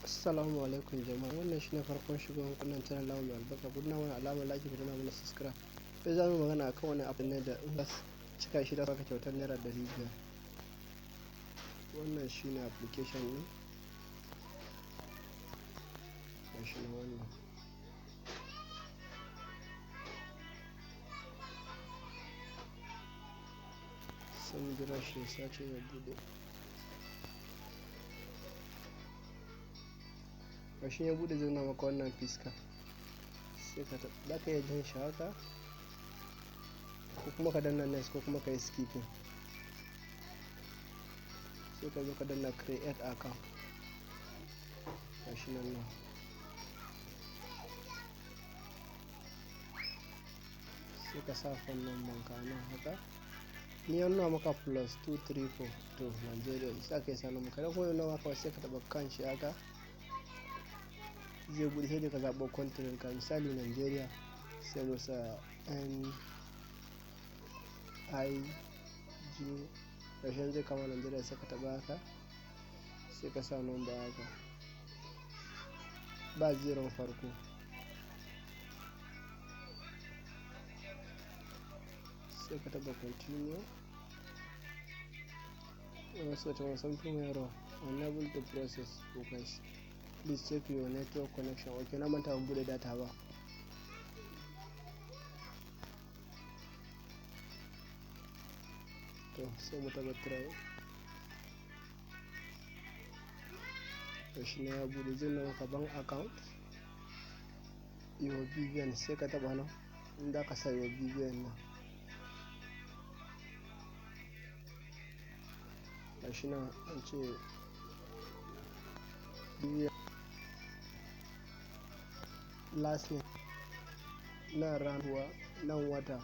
Assalamu alaikum jama'a. Wannan shine farkon shigowar wannan channel namu mai albarka. Ku danna mana alamar like, ku danna mana subscribe. Yau za mu magana akan wani abu ne da in ka cika shi da baka kyautar ₦500. Wannan shine application ɗin. Gashi nan wannan. Sai mu jira shi ya sace ya buɗe. Gashi ya buɗe, zai nuna maka wannan fiska. Sai ka za ka iya jan shi haka, ko kuma ka danna next, ko kuma ka yi skipping. Sai ka zo ka danna create account. Gashi nan nan. Sai ka sa phone number ka nan haka. Ni ya nuna maka +234, to Nigeria sai ka yi sa number. Kada kuma ya nuna maka, sai ka taɓa kan shi haka. Zai buɗe, sai ka zaɓo country ka, misali Nigeria, sai mu sa N I G. Ƙarshen zai kama Nigeria, sai ka taɓa haka, sai ka sa number haka. Ba zeron farko. Sai ka taɓa continue. Wasu suka ce something went wrong, unable to process request. Please check your network connection. Okay, na manta ban buɗe data ba. To, sai mu taɓa try. Gashi nan ya buɗe, zai nuna maka bank account, your BVN, sai ka taɓa nan in za ka sa your BVN nan. Gashi nan an ce BVN, last name, nan ranuwa, nan wata,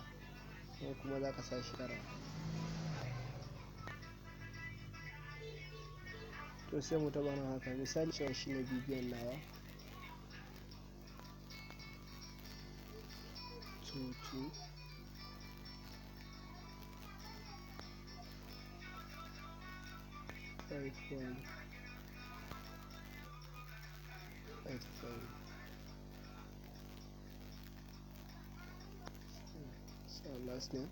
nan kuma za ka sa shekara. To, sai mu taɓa nan haka, misali cewa shine BVN nawa. 22 51 85. So last name.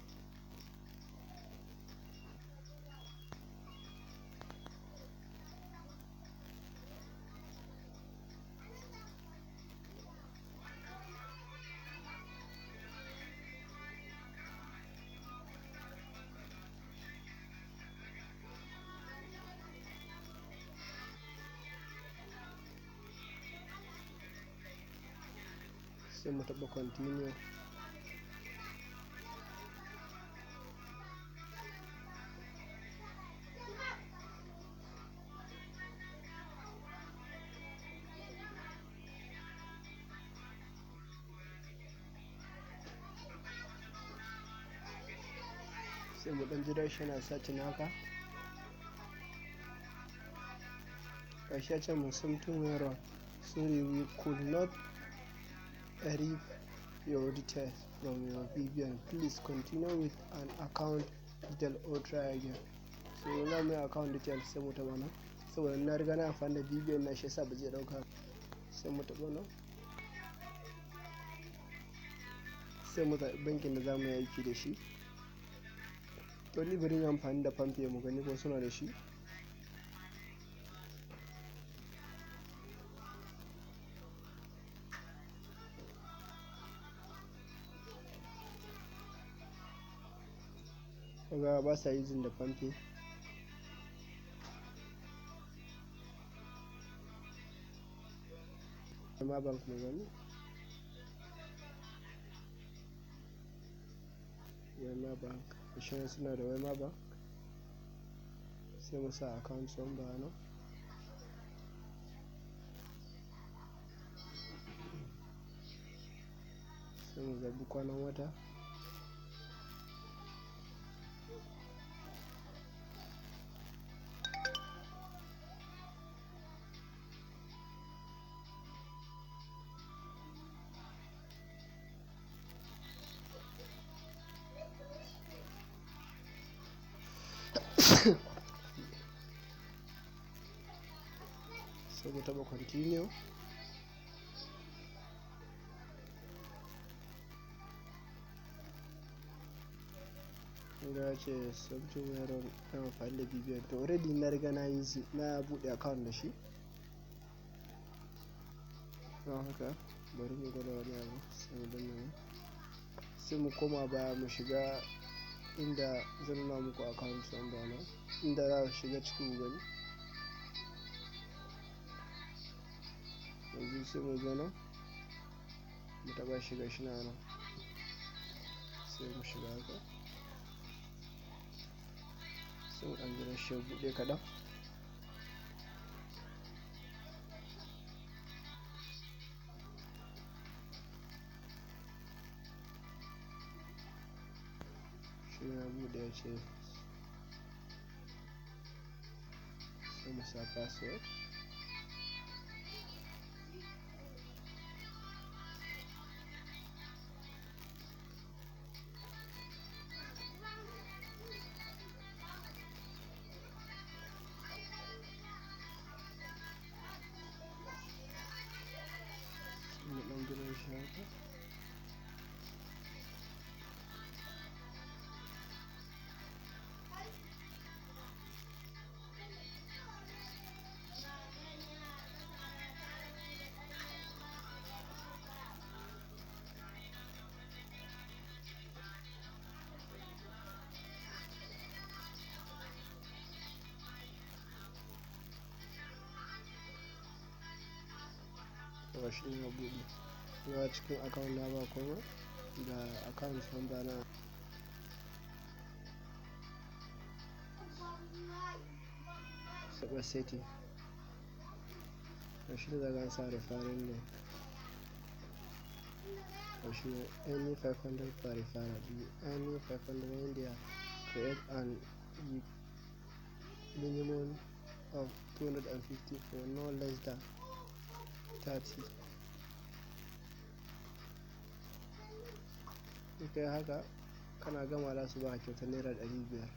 Sai mu taɓa continue. Sai mu ɗan jira shi yana searching haka. Gashi ya ce mun something went wrong. Sorry, we could not read your details from your BVN. Please continue with an account detail or try again. So yanzu mu yi account details, sai mu taɓa nan. Saboda na riga na amfani da BVN na, shi yasa ba zai ɗauka. Sai mu taɓa nan. Sai mu zaɓi bankin da za mu yi aiki da shi. To, ni bari in yi amfani da PalmPay mu gani ko suna da shi. Kaga ba sa using da PalmPay. Wema Bank mu gani. Wema Bank. Gashi nan suna da Wema Bank. Sai mu sa account number nan. Sai mu zaɓi kwanan wata. Sai ku taɓa continue. Kun ga ya ce something went wrong, ina amfani da BVN. To, already na riga na yi, na buɗe account da shi. Don haka bari mu gwada wani abu, sai mu danna nan. Sai mu koma baya, mu shiga inda zan nuna muku account number na, inda za ku shiga ciki ku gani. Yanzu sai mu zo nan, mu taɓa shiga shi nan, sai mu shiga haka. Sai mu ɗan jira shi ya buɗe kaɗan. Shi ya buɗe, ya ce sai mu sa password. Sai mu ɗan jira shi haka. Ga shi ya buɗe. Ga cikin account na ba komai, ga account number na. Taɓa setting. Ga shi da an sa referral link. Ga shi earning 500 per referral. You earning 500 when they create an minimum of 250 for no less than 30. In kai haka, kana gama za su baka kyautar ₦500.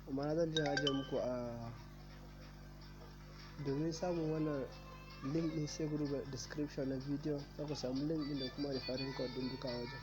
Amma na zan je ajiye muku a domin samun wannan link ɗin, sai ku duba description na bidiyon, za ku samu link ɗin da kuma referral code ɗin duka a wajen.